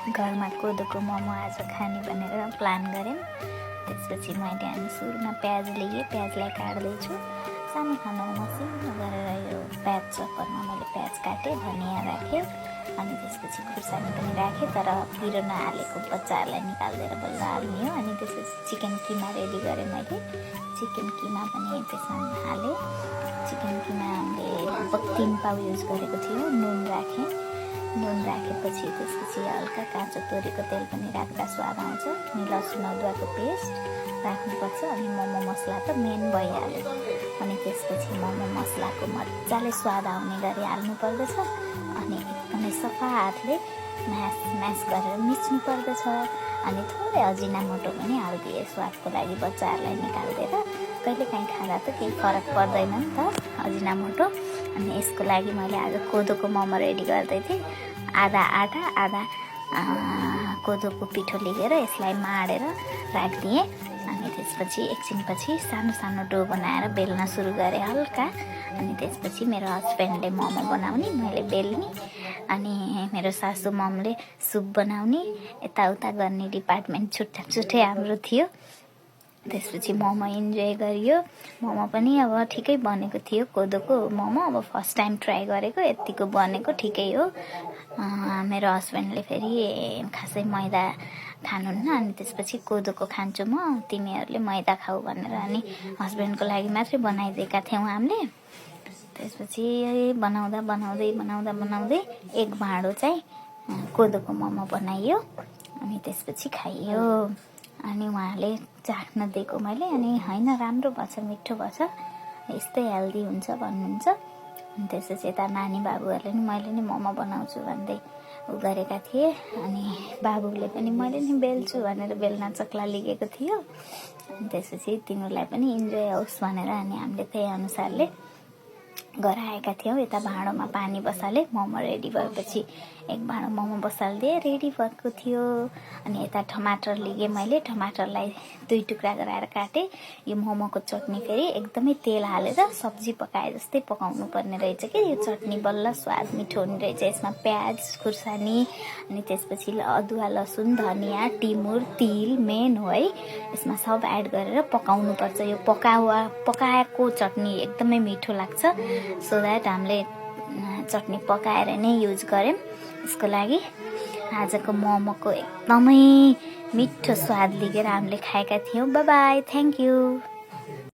घरमा कोदोको मोमो आज खाने भनेर प्लान गऱ्यौँ। त्यसपछि मैले अनि सुरुमा प्याज लिएँ, प्याजलाई काट्दैछु सानो सानो मसिनो गरेर। यो प्याज चप्परमा मैले प्याज काटेँ, धनियाँ राखेँ, अनि त्यसपछि खुर्सानी पनि राखेँ, तर पिरो नहालेको बच्चाहरूलाई निकालिदिएर बल्ल हाल्ने हो। अनि त्यसपछि चिकन किमा रेडी गरेँ मैले, चिकन किमा पनि त्यसमा हालेँ। चिकन किमा हामीले लगभग 3 पाउ युज गरेको थियो। नुन राखेपछि त्यसपछि हल्का काँचो तोरीको तेल पनि राख्दा स्वाद आउँछ। अनि लसुन अदुवाको पेस्ट राख्नुपर्छ। अनि मोमो मसला त मेन भइहाल्यो। अनि त्यसपछि मोमो मसलाको मजाले स्वाद आउने गरी हाल्नु पर्दछ। अनि एकदमै सफा हातले म्यास गरेर मिच्नु पर्दछ। अनि थोरै अजिनामोटो पनि हालिदिए स्वादको लागि बच्चाहरूलाई निकालिदिएर। कहिलेकाहीँ खाँदा त केही फरक पर्दैन नि त अजिनामोटो। अनि यसको लागि मैले आज कोदोको मोमो रेडी गर्दै थिएँ। आधा आटा आधा कोदोको पिठो लिएर यसलाई माडेर राखिदिएँ। अनि त्यसपछि एकछिनपछि सानो सानो डो बनाएर बेल्न सुरु गरेँ हल्का। अनि त्यसपछि मेरो हस्बेन्डले मोमो बनाउने, मैले बेल्ने। अनि मेरो सासू ममले सुप बनाउने, यताउता गर्ने डिपार्टमेन्ट छुट्टै हाम्रो थियो। त्यसपछि मोमो इन्जोय गरियो। मोमो पनि अब ठिकै बनेको थियो, कोदोको मोमो अब फर्स्ट टाइम ट्राई गरेको, यत्तिको बनेको ठिकै हो। मेरो हस्बेन्डले फेरि खासै मैदा खानुहुन्न। अनि त्यसपछि कोदोको खान्छु म, तिमीहरूले मैदा खाऊ भनेर अनि हस्बेन्डको लागि मात्रै बनाइदिएका थियौँ हामीले। त्यसपछि बनाउँदै एक भाँडो चाहिँ कोदोको मोमो बनाइयो। अनि त्यसपछि खाइयो। अनि उहाँले चाख्न दिएको मैले, अनि होइन राम्रो भएछ, मिठो भएछ, यस्तै हेल्दी हुन्छ भन्नुहुन्छ। अनि त्यसपछि यता नानी बाबुहरूले नि मैले नि मोमो बनाउँछु भन्दै गरेका थिए। अनि बाबुले पनि मैले नि बेल्छु भनेर बेल्न चक्ला लिएको थियो। अनि त्यसपछि तिमीलाई पनि इन्जोय होस् भनेर अनि हामीले त्यही अनुसारले गराएका थियौँ। यता भाँडोमा पानी बसाले, मोमो रेडी भएपछि एक भाँडो मोमो बसालिदिएँ, रेडी भएको थियो। अनि यता टमाटर लिएँ मैले, टमाटरलाई 2 टुक्रा गराएर काटेँ। यो मोमोको चटनी फेरि एकदमै तेल हालेर सब्जी पकाए जस्तै पकाउनु पर्ने रहेछ कि यो चटनी, बल्ल स्वाद मिठो हुने रहेछ। यसमा प्याज, खुर्सानी, अनि त्यसपछि अदुवा, लसुन, धनियाँ, टिमुर, तिल मेन हो है। यसमा सब एड गरेर पकाउनुपर्छ। यो पकाएको चटनी एकदमै मिठो लाग्छ। सो द्याट हामीले चटनी पकाएर नै युज गऱ्यौँ यसको लागि। आजको मोमोको एकदमै मिठो स्वाद लिएर हामीले खाएका थियौँ। By by, thank you.